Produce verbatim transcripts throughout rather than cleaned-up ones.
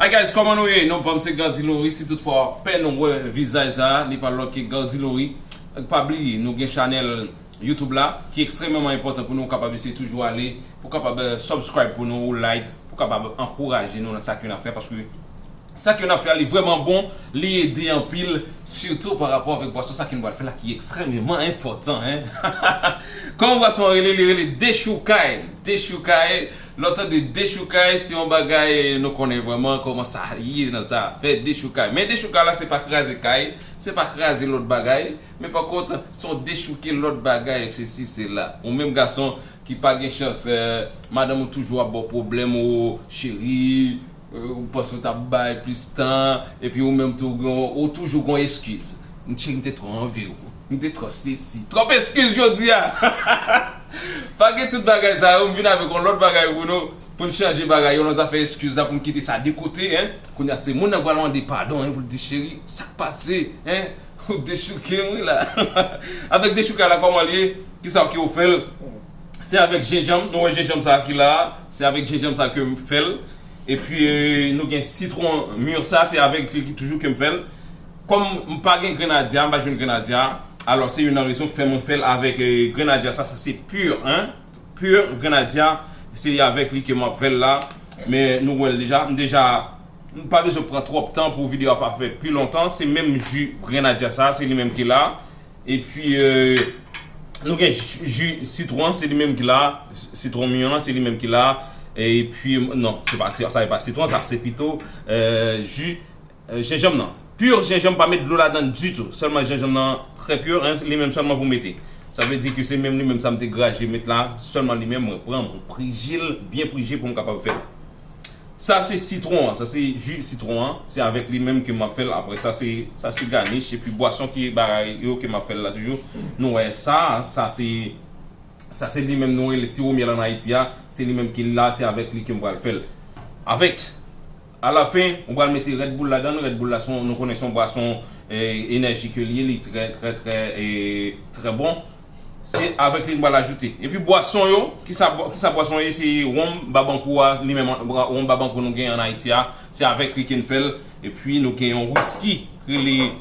Hi guys, kòman nou ye? Non pa m se Gardy Laurie. Si toutfwa w pè nou wè vizaj sa, li pa lòt ke Gardy Laurie. Pa bliye, nou gen chanèl YouTube la ki ekstrèmeman enpòtan pou nou kapab eseye toujou ale, pou kapab eh, subscribe pou nou, ou like, pou kapab ankouraje nou nan sa ke n ap fè, paske sa ke n ap fè a, li vrèman bon, li ede anpil, sitou pa rapò avèk bwason sa ke n pral fè la ki ekstrèmeman enpòtan, en. Kòman bwason an rele? Li rele Dechoukay. Dechoukay, lè w tande Dechoukay, se yon bagay nou konnen vrèman kòman sa ye nan zafè dechoukay. Men dechoukay la, se pa kraze kay, se pa kraze lòt bagay, men pa kont, se yon dechouke lòt bagay, sesi, sela. Ou menm gason ki pa gen chans, eh, madanm ou toujou ap ba w pwoblèm, o cheri, eh, ou panse w t ap bay plis tan, epi ou menm tou, ou toujou gon eskiz. Cheri, m te twò anvi w. M te twò sesi. Twòp eskiz jodi a. Pa gen tout bagay sa yo, m vin avèk yon lòt bagay pou nou, pou n chanje bagay yo nan zafè eskiz la, pou n kite sa de kote, en. Kounye a, se moun nan pral mande padon, en, pou l di, cheri, sa k pase, en? Ou dechouke m wi la. Avèk dechoukay la, kòman l ye? Kisa ki ou fè l? Se avèk jenjanm, nou wè jenjanm sa ki la, se avèk jenjanm sa ke m fè l. Epi eh, nou gen sitwon mi sa, se avèk li ki toujou ke m fè l. Kòm m pa gen grenadya, m pa jwenn grenadya, alò se youn nan rezon ki fè mwen fè l avèk eh, grenadya sa, sa se pur, en. Pur grenadya, se avèk li ke m ap fè l la. Men nou wè l deja, m deja M pa bezwen pran twòp tan pou videyo a pa fè pi lontan. Se menm ji grenadya sa, se li menm ki la. Epi, euh, nou gen ji, ji sitwon, se li menm ki la. Sitwon mi an, se li menm ki la. Epi, non, se pa, se, sa se pa sitwon, sa se pito euh, ji euh, jenjanm nan. Pur jenjanm, pa met dlo ladan ditou. Sèlman jenjanm nan trè pur, en, li menm sèlman pou mete. Sa vle di ke se menm li menm sa m te graje met la, sèlman li menm mwen pran, mwen prije l, byen prije pou m kapab fè l. Sa se sitwon an, sa se ji sitwon an, se avèk li menm ke m ap fè l. Apre sa se, sa se ganish, epi bwason ki bagay yo ke m ap fè l la toujou. Nou wè sa, sa se, sa se li menm nou rele siwo myèl an Ayiti a, se li menm ki la, se avèk li ke m pral fè l. Avèk, alafen, ou pral mete Red Bull ladan l, Red Bull la se yon, nou konnen se yon bwason eh, enèji ke li ye, li trè, trè, trè, eh, trè bon. Se avèk li n pral ajoute. Epi bwason yo, kisa, kisa bwason yo ye? Se wonm Babankou a, li menm, wonm Babankou nou gen an Ayiti a, se avèk li ke n fè l. Epi nou gen yon wiski ki rele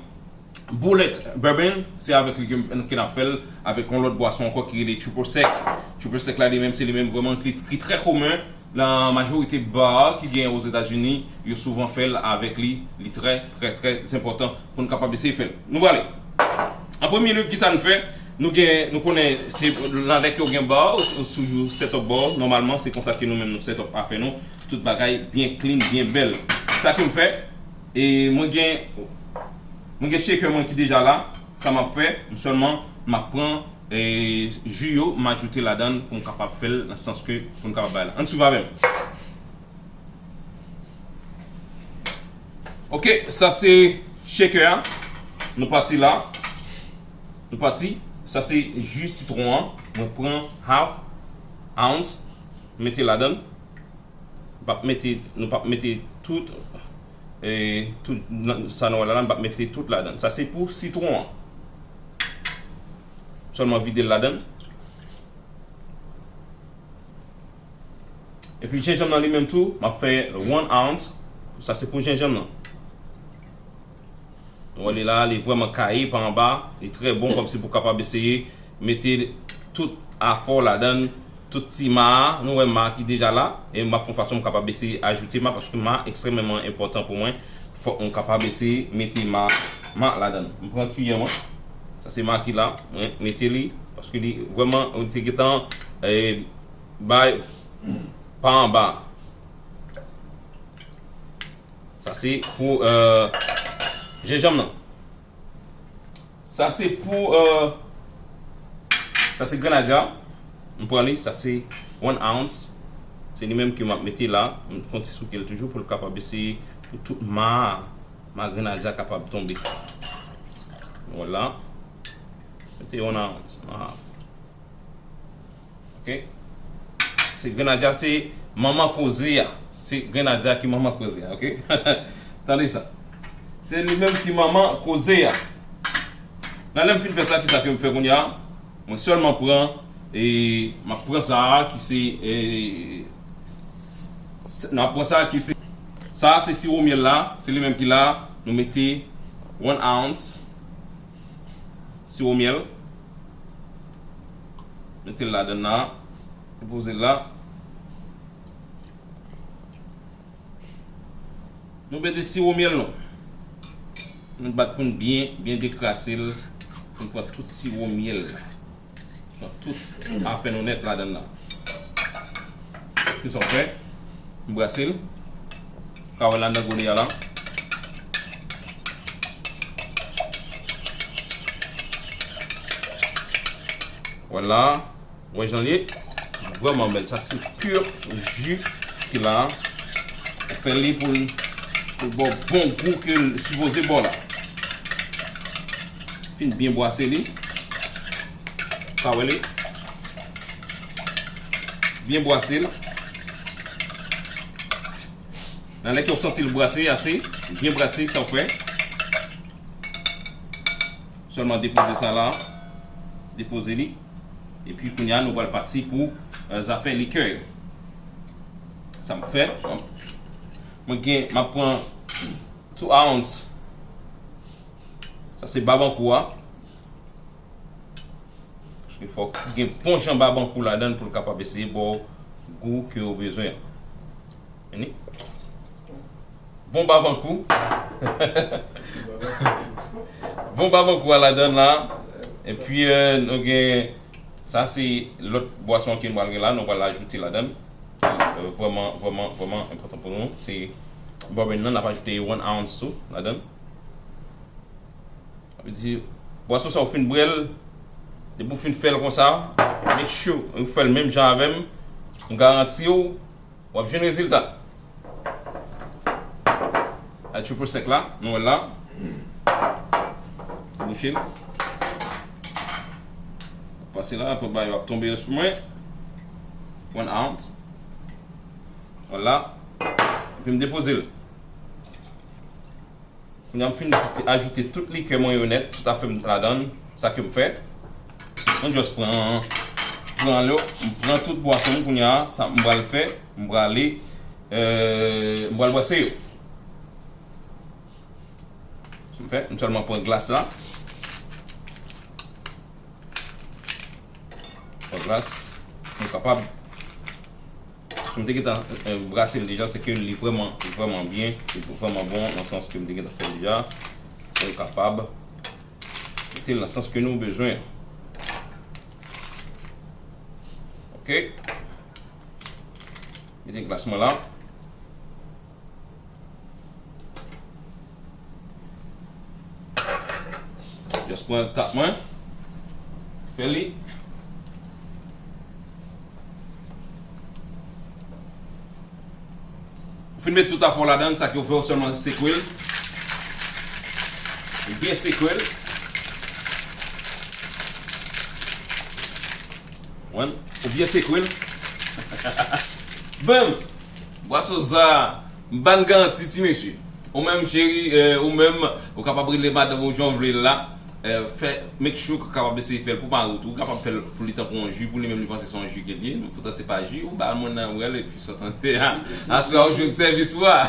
Bullet Bourbon, se avèk li ke n, ke n ap fè l, avèk yon lòt bwason ankò ki rele Triple Sec. Triple Sec la li menm, se li menm vrèman ki, ki trè komen. Nan majorite bar ki genyen Ozetazini, yo souvan fè l avèk li. Li trè, trè, trè enpòtan pou n kapab eseye fè l. Nou prale. An premye lye, kisa n fè? Nou gen, nou konnen, se nan lè ke w gen bar, ou, ou toujou set up bar w. Nòmalman, se konsa ke nou menm nou set up afè nou. Tout bagay byen clean, byen bèl. Sa ke m fè, e mwen gen, mwen gen shaker mwen ki deja la. Sa m ap fè, m sèlman, m ap pran e ji yo, m ajoute ladan l pou m kapab fè l nan sans ke pou m kapab bay la. Ann swiv avè m. Ok, sa se shaker a. Nou pati la. Nou pati. Sa se ji sitwon an. Mwen pran half ounce, mete ladan l. P ap mete, nou p ap mete tout, eh, tout nan, sa nou wè la, la, m p ap mete tout ladan. Sa se pou sitwon an. Sèlman vide l ladan. Epi jenjanm nan li menm tou, m ap fè one ounce. Sa se pou jenjanm nan. Ou wè li la, li vrèman kaye pa anba, li trè bon kòmsi pou kapab eseye mete tout afè w ladan, tout ti ma a, nou wè ma ki deja la, e m ap fè yon fason m kapab eseye ajoute ma, paske ma ekstrèmeman enpòtan pou mwen, fòk m kapab eseye mete ma, ma ladan. M pran kiyè mwen, sa se ma ki la, mwen mete li, paske li vrèman, li te gentan, e, bay pa anba. Sa se pou euh, jenjanm nan. Sa se pou euh, sa se grenadya. M pran li, sa se one ounce. Se li menm ke m ap mete la. M fè yon ti souke l toujou pou l kapab eseye pou tout ma, ma grenadya kapab tonbe. Vwala. Mete one ounce. Ah. Ok. Se grenadya, se manman koze a. Se grenadya ki manman koze a, ok? Tande sa. Se li menm ki manman koze a. Nan lè m fin fè sa, kisa ke m fè kounye a? Mwen sèlman pran, e, m ap pran sa a ki se, e, se- m ap pran sa a ki se, Sa a se siwo myèl la, se li menm ki la. Nou mete one ounce siwo myèl. Mete l ladan la. Depoze l la. Nou mete siwo myèl nou. Nou bat pou n byen, byen dekrase l. Pou n pran tout siwo myèl la. Pran tout afè nou nèt ladan l la. Kisa w fè? M brase l. Ka wè ladan gode a la. Vwala. Wè jan l ye. Vrèman bèl. Sa se pur ji ki la. Ou fè li pou l, pou l ba w bon gou ke l sipoze ba w la. Fin byen bwase li. Sa wè li. Byen bwase l. Nan lè ke w santi l bwase ase, byen bwase, sa w fè. Sèlman depoze sa la. Depoze li. Epi kounye a, nou pral pati pou, eh, zafè likè yo. Sa m fè, mwen gen, m ap pran two ounce. Sa se babankou a. Paske fòk gen bon jan babankou ladan l pou l kapab eseye ba w gou ke w bezwen an. Vini. Bon babankou. Bon babankou a ladan l la. Epi, eh, nou gen, sa se lòt bwason ke nou pral gen la, nou pral ajoute ladan l. Ki, eh, vrèman, vrèman, vrèman enpòtan pou nou. Se bourbon nan, n ap ajoute one ounce tou ladan l. Sa vle di, bwason sa ou fin bwè l, depi ou fin fè l konsa, make sure ou fè l menm jan avè m, m garanti w, w ap jwenn rezilta. A triple sec la, nou wè l la. Bouche l. Pase la, apre bagay yo ap tonbe sou mwen. One ounce. Vwala. Epi m depoze l. Kounye a m fin ajoute, ajoute tout likè mwen yo nèt, tout afè m ladan l, sa ke m fè. Mwen just pran, pran lo, m pran tout bwason m kounye a, sa m pral fè, m prale, euh, m pral bwase yo. Sa m fè, m sèlman pran glas la. Pran glas, nou kapab. Si m te gentan, eh, brase l deja, se ke li vrèman, li vrèman byen, li vrèman bon, nan sans ke m te gentan fè l deja. Ou kapab mete l nan sans ke nou bezwen. Ok. Mete glas mwen la. Just pran tap mwen. Fè li. Ou fin met tout afè w ladan, sa ke w fè, w sèlman sekwe l. Byen sekwe l. Ou byen sekwe l. Bam! Bwason sa, m pa n garanti ti mesye. Ou menm cheri, eh, ou menm, ou kapab rele madanm ou jan w vle l la. Eh, fè, make sure ke w kapab eseye fè l pou mari w tou. Ou kapab fè l pou li tankou yon ji, pou li menm li panse se yon ji ke l ye. Men poutan se pa ji, ou ba mwen nan wè l epi sa w tande a. Aswè a ou jwenn sèvis ou a.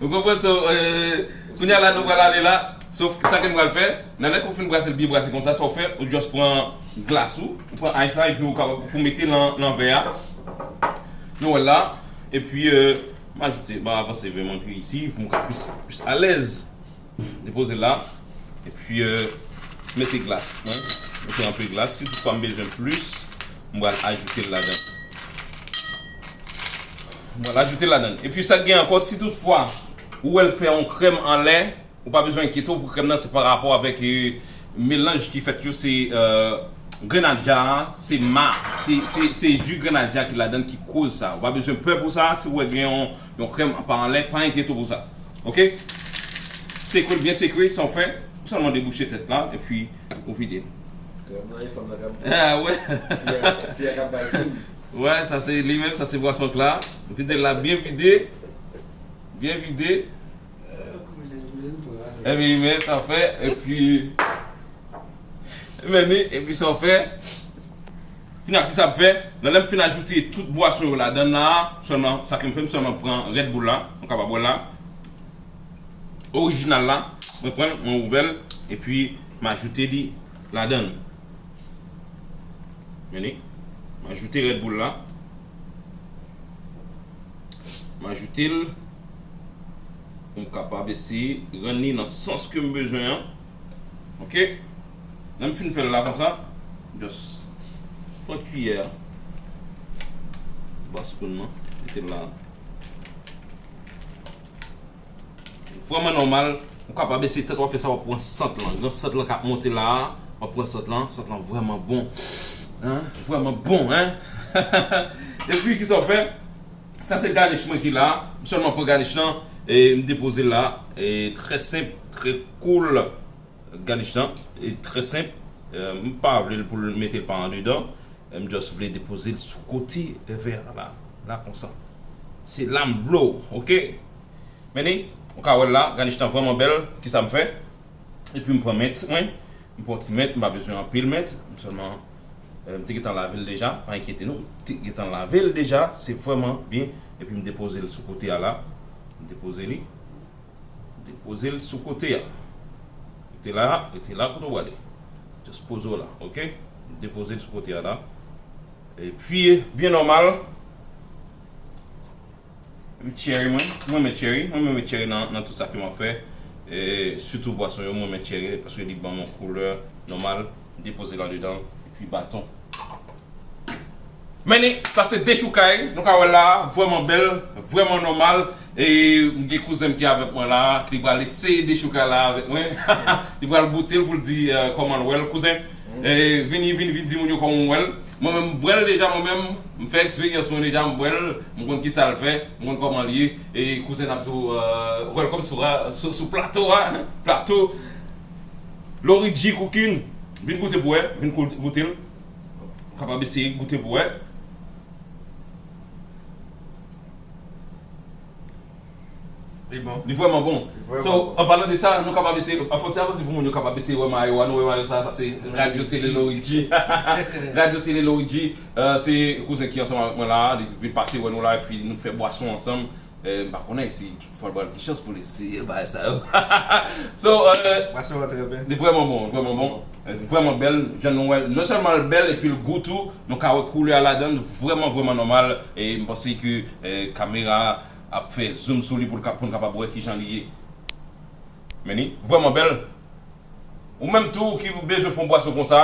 Ou konprann sa, eh, kounye a la nou pral ale la. Sof sa ke m pral fè, nan lè ke w fin brase l byen brase konsa, sa w fè, ou just pran glas ou, ou pran ice la, epi ou kapab pou mete nan, nan vè a. Nou wè l la. Epi, eh, m ajoute, m avanse vè mwen pi isi, pou m ka plis, plis alèz. Depoze l la. Epi, eh, mete glas mwen. Mete anpe glas. Si toutfwa m bezwen plis, m pral ajoute l ladan. M pral ajoute l ladan. Epi sa k gen ankò, si toutfwa ou wè l fè yon krèm anlè, ou pa bezwen enkyete w pou krèm nan, se pa rapò avèk, eh, melanj ki fèt yo, se, eh, grenadya a, se ma, se, se, se ji grenadya ki ladan l ki koz sa. Ou pa bezwen pè pou sa, si w wè gen yon, yon krèm pa anlè, pa enkyete w pou sa. Ok? Sekwe l byen sekwe, sa w fè, ou sèlman debouche tèt la, epi ou vide l. Krèm nan, e fanm nan k ap bay. Ah, wè. Fi a, fi a k ap bay tou. Wè, sa se li menm, sa se bwason k la. Vide l la byen vide. Byen vide. Epi, men sa fè, epi, men ni, epi sa fè, Kounye a, kisa m fè? Nan lè m fin ajoute tout bwason yo ladan la, sèlman, sa ke m fè, m sèlman pran Red Bull la, nou kapab wè la, orijinal la, mwen pran l, mwen ouvè l, epi m ajoute li ladan. Men li, m ajoute Red Bull la, m ajoute l, pou m kapab eseye rann li nan sans ke m bezwen an. Ok? Lè m fin fè l la konsa, just pran kiyè a, ba spoon nan, mete l la. Vrèman nòmal, ou kapab eseye tèt w ap fè sa, w ap pran sant lan. Gran sant lan k ap monte la a, w ap pran sant lan, sant lan vrèman bon. Hein? Vrèman bon, hein? Epi, kisa w fè? Sa se ganish mwen ki la. M sèlman pran ganish lan, e m depoze l la. E trè senp, trè cool. Ganish lan, e trè senp. E, m pa vle l pou l mete l pa andedan. E m just vle depoze l sou kote vè a la. La konsa. Se la m vle w, ok? Men ni, ou ka wè l la, ganish lan vrèman bèl. Kisa m fè? Epi m pran mèt mwen. M pran ti mèt, m pa bezwen anpil mèt. M sèlman, e, m te gentan lave l deja, pa enkyete nou. M te gentan lave l deja, se vrèman byen. Epi m depoze l sou kote a la. M depoze li. Depoze l sou kote a. Rete la, rete la kote w prale. Just poze w la, ok? Depoze l sou kote a la. Epi, byen nòmal. Epi cherry mwen, mwen renmen cherry, mwen renmen cherry nan, nan tout sa ke m ap fè. E, sitou bwason yo, mwen renmen cherry, paske li ban m yon koulè nòmal. Depoze l andedan, epi baton. Men ni, sa se dechoukay, nou ka wè la, vrèman bèl, vrèman nòmal. E m gen kouzen m ki avèk mwen la, ki pral eseye dechoukay la avèk mwen. Li pral goute l pou l di, e, kòman l wè l, kouzen. E, vini, vini, vini di moun yo kòman w wè l. Mwen menm, m bwè l deja, mwen menm, m fè eksperyans mwen deja, m bwè l, m konn kisa l fè, m konn kòman l ye. E kouzen ap di w, e, welcome sou, sou, sou plato a, plato Lori G Cooking. Vin goute pou wè, vin goute l. Ou kapab eseye goute pou wè. Li bon. Li vrèman bon. Li vrèman bon. So, an palan de sa, nou kapab eseye, an fòk se avanse pou moun yo kapab eseye wè mayo a, nou wè mayo sa, sa se Radio Tele Lori G. Radio Tele Lori G, e, se kouzen ki ansanm avèk mwen la, li vin pase wè nou la, epi nou fè bwason ansanm. E, m pa konnen si tout fwa l pral gen chans pou l eseye bagay sa yo. So, e, bwason an trè byen. Li vrèman bon, vrèman bon. E, vrèman bèl, jan nou wè l. Non sèlman l bèl, epi l gou tou, nou ka wè koulè a ladan l, vrèman, vrèman nòmal. E m panse ke, e, kamera ap fè zoom sou li pou l ka, pou n kapab wè kijan li ye. Men li vrèman bèl. Ou menm tou ki bezwen fè yon bwason konsa,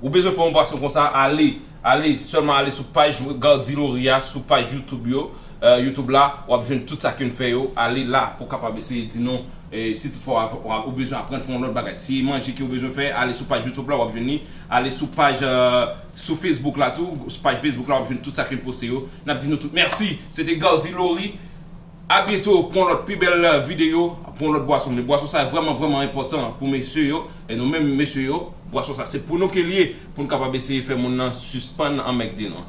ou bezwen fè yon bwason konsa, ale, ale, sèlman ale sou paj Gardy Laurie a, sou paj YouTube yo, e, YouTube la, w ap jwenn tout sa ke n fè yo. Ale la pou w kapab eseye di nou, e, si toutfwa w, w, ou bezwen aprann fè yon lòt bagay. Si manje ke w bezwen fè, ale sou paj YouTube la, w ap jwenn li. Ale sou paj, e, sou Facebook la tou, sou paj Facebook la, w ap jwenn tout sa ke n poste yo. N ap di nou tout mèsi. Se te Gardy Laurie. A byento pou yon lòt pi bèl videyo, pou yon lòt bwason. Men bwason sa vrèman, vrèman enpòtan pou mesye yo. E nou menm mesye yo, bwason sa se pou nou ke l ye, pou n kapab eseye fè moun nan sispann anmègde nou.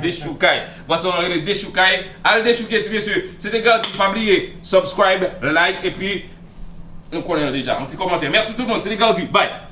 Dechoukay. Bwason an rele dechoukay. Al dechouke ti mesye. Se te Gardy, pa bliye, subscribe, like, epi nou konnen l deja. Yon ti kòmantè. Mèsi tout moun. Se te Gardy. Bye.